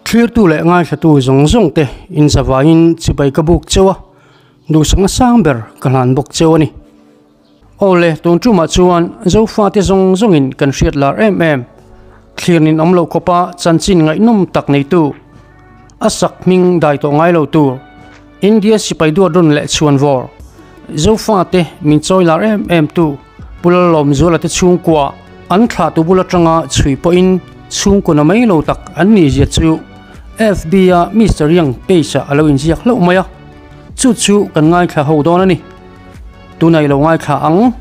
Thlirtu leh ngaithlatu zawng zawng te inzavaiin chibai ka buk cheu a, duhsakna sang ber ka hlan bawk cheu a ni. Aw le, tun tumah chuan Zofate zawng zawngin kan hriat lar em em, thlirnin awm loh khawpa chanchin ngaihnawm tak neitu, a sak hming dai tawh ngai lo tur, India sipai duat rawn leh chhuan vawr, Zofate min chawi lar em em tu Pu Lalawmzuala te chhungkua an thlah tu bul atanga chhui pawhin chhungkaw na mai lo tak an nih zia chu FB a Mister Yang page ah a lo inziak hlauh mai a, chu chu kan ngaithla ho dawn a ni. Tunah i lo ngaithla ang.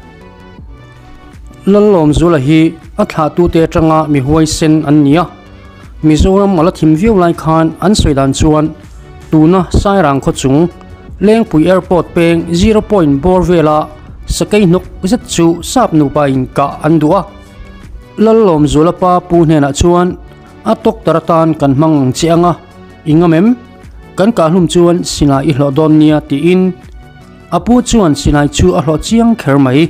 Lalawmzuala hi a thlahtute atanga mi huaisen an ni a, Mizoram a la thim viau lai khan an sawi dan chuan tuna Sairang khaw chung Lengpui Airport peng zero point bawr vela sakei hnawk zet chu sap nupa in kah an duh a. Lalawmzuala pa pu hnenah chuan a doctor atan kan hmang ang che anga i ngam em? Kan kah hlum chuan sinai i hlawh dawn nia tiin A pu chuan silai chu a hlawh chiang kher mai.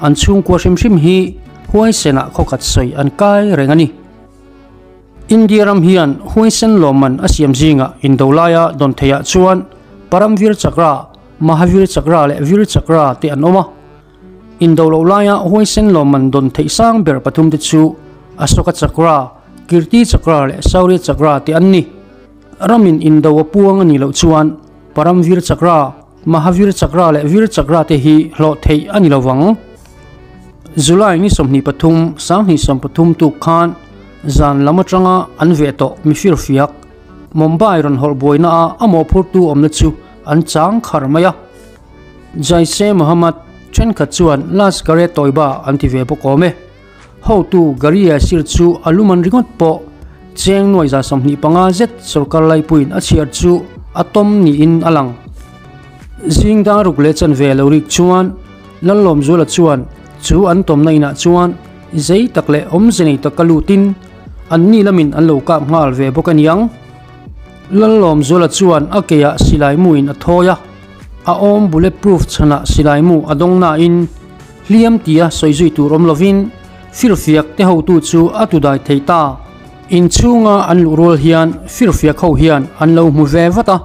An chhungkua hrim hrim hi huaisenah khawkhat sawi an kai reng a ni. India ram hian huaisen lawmman a siam zingah indo laia dawn theiah chuan Paramvir Chakra, Mahavir Chakra leh Vir Chakra te an awm a. Indo loh laia huaisen lawmman dawn theih sang ber pathum te chu Ashoka Chakra, Kirti Chakra leh Shaurya Chakra te an ni. Ramin indo a puang a nih loh chuan Paramvir Chakra, Mahavir Chakra leh Vir Chakra te hi hlawh theih a ni lo vang. July ni 23, 2023 tuk khan zan lam atanga an veh tawh mifir fiak Mumbai rawn hawlh buaina a a mawhphurtu awmna chu an chang khar mai a. Jaish-e Mohammed thenkhat chuan Lashkar-e-Toiba an ti ve bawk awm e. Hotu Gary Yasir chu a luman ringawt pawh cheng nuai 25 zet sorkar laipuiin a chhiar chu a tawm niin a lang. Zing dang ruk leh chanve lo rik chuan Lallawmzuala chuan chu an tawmna inah chuan zei tak leh awmze nei taka lutin an ni lamin an lo kap nghal ve bawk a niang. Lallawmzuala chuan a keiah silai muin a thawi a, a awm bulletproof chhanah silai mu a dawng nain, Hliam tia sawi zui tur awm lovin firfiak te hotu chu a tu dai thei ta. Inchhunga an luh rual hian firfiak ho hian an lo hmu ve vat a.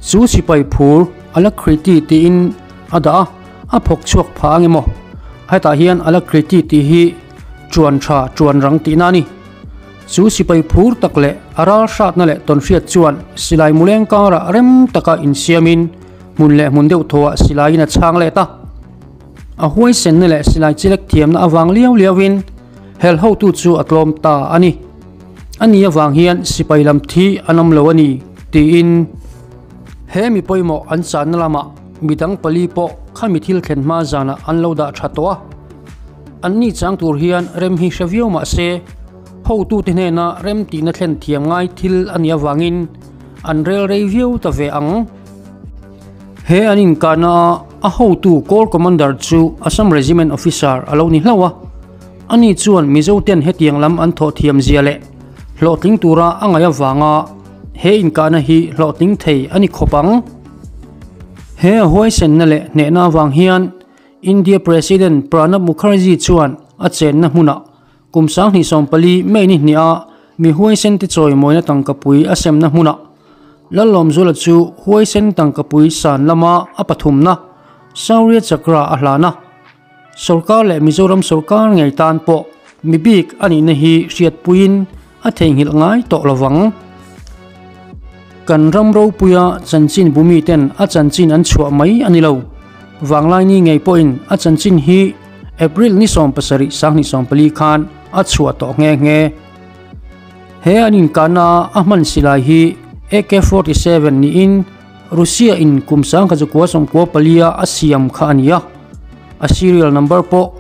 Chu sipai phur Alakriti tiin a dah a, a phawk chhuak phah ang emaw? Hetah hian Alakriti tih hi ṭuan ṭha, ṭuan rang tihna a ni. Chu sipai phur tak leh a ral hratna leh tawnhriat chuan silai muleng karah rem taka insiamin hmun leh hmun deuh thawhah silaiin a chhang let a. A huaisenna leh silai chilek thiamna avang liau liauin hel hotu chu a tlawm ta a ni. A ni avang hian sipai lam thi an awm lo a ni, tiin. He mi pawimawh an channa lamah midang pali pawh khami thil thlen hma zanah an lo dah tha tawh a. Anni chang tur hian rem hi hre viau mah se, hotute hnena rem tihna thlen thiam ngai thil a nih avangin an rel rei viau ta ve ang. He an inkahna a a hotu Corps Commander chu Assam Regiment Officer a lo ni hlauh a. Ani chuan Mizo ten hetiang lam an thawh thiam zia leh hlawhtling tura a ngaih avanga he inkahna hi hlawhtling thei a ni khawp ang. He a huaisenna leh hnehna avang hian India President Pranab Mukherjee chuan a chenna hmunah Kum 2014 May ni hniha mi huaisen te chawimawina tangkapui a semna hmunah Lallawmzuala chu huaisen tangkapui san lama a pathumna Shaurya Chakra a hlan a. Sorkar leh Mizoram sorkar ngei tan pawh mi bik a nihna hi hriatpuiin a theihnghilh ngai tawh lovang. Kan ram ropuia chanchin bumi ten a chanchin an chhuah mai a ni lo. Vanglaini ngei pawhin a chanchin hi April ni 17 2024 khan a chhuah tawh nghe nghe. He an inkahna a hman silai hi AK-47 niin Russia in kum 1994 a a siam kha a ni a. A serial number pawh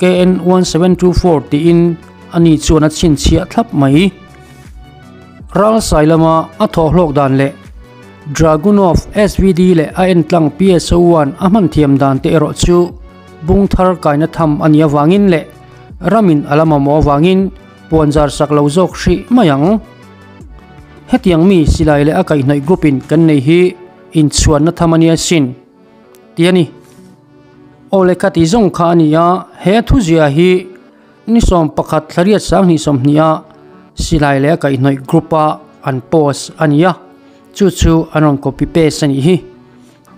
KN1724 tiin a ni chuan a chhinchhiah thlap mai. Ralsai lama a thawhhlawk dan leh Dragunov SVD leh a entlang PSO-1 a hman thiam dan te erawh chu bung thar kaina tham a nih avangin leh ramin a la mamawh avangin puanzar sak lo zawk hrih mai ang. Hetiang mi silai leh a kaihhnawih group in kan nei hi inchhuanna tham a nia sin tih a ni. Aw le ka ti zawng kha a ni a, he thuzia hi ni 11 thla riat 2020 a silai leh a kaihhnawih group a. an post a ni a, chu chu an rawn copy paste a nih hi.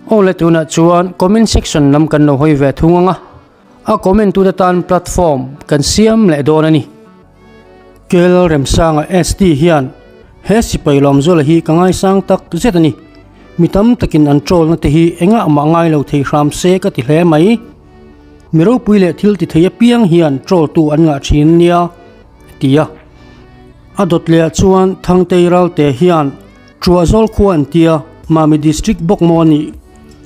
Aw le tunah chuan comment section lam kan lo hawi ve thung ang a, a comment tute tan platform kan siam leh dawn a ni. Kel Remsanga ST hian he sipai lawmzuala hi ka ngaisang tak zet a ni. Mi tam takin an troll na te hi engah mah ngai lo thei hram se ka ti hle mai. Mi ropui leh thil ti thei apiang hian troll tu an ngah thin nia a ti a. A dawt leh ah chuan Thangtei Ralte hian Truahzawl khua an tia Mami District bawk maw a nih?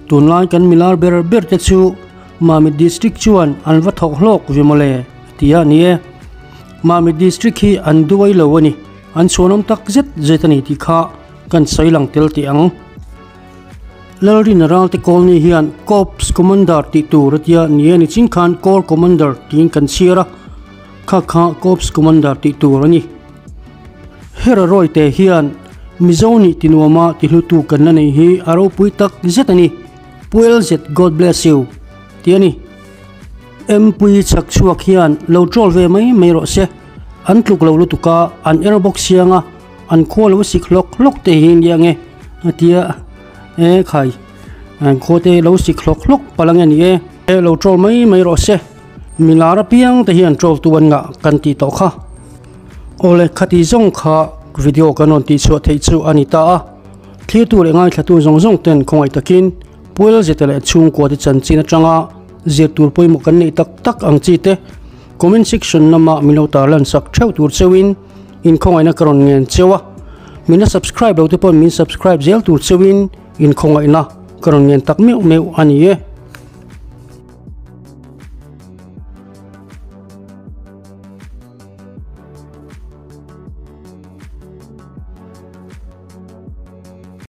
Tunlai kan milar ber ber te chu Mami District chuan an va thawk hlawk ve mawle a ti a ni e. Mami District hi an duai lo a ni, an chhuanawm tak zet zet a ni tih kha kan sawi lang tel teh ang. Lalrina Ralte Colony hian Corps Commander tih tur a tia ni e, nichin khan Corps Commander tiin kan chhiar a, kha kha Corps Commander tih tur a ni. Hera Rawite hian Mizo nih tinuama tihlutu kan la nei hi a ropui tak zet a ni. Pu LZ God bless you tih a ni. Mpui chhak chhuak hian lo troll ve mai mai rawh se. An tluk lo lutuk a, an er bawk siang a, an khua lo sik hlawk hlawk te hi nia nge a tia e khai an khua te lo sik hlawk hlawk palh ange ni e. Lo troll mai mai rawh se. Milar apiang te hian troll tu an ngah kan tih tawh kha. Awle khati zawng kha video kan rawn tih chhuah theih chu a ni ta a, thlirtu leh ngaithlatu zawng zawng ten khawngaih takin Puel zeta leh chhungkua te chanchin atanga zir tur pawimawh kan neih tak tak ang chi te comment section lama min lo tarlan sak theuh tur cheuhin inkhawngaihna ka rawn ngen cheu a, min la subscribe lo te pawhin min subscribe zel tur cheuhin inkhawngaihna ka rawn ngen tak meuh meuh a ni e.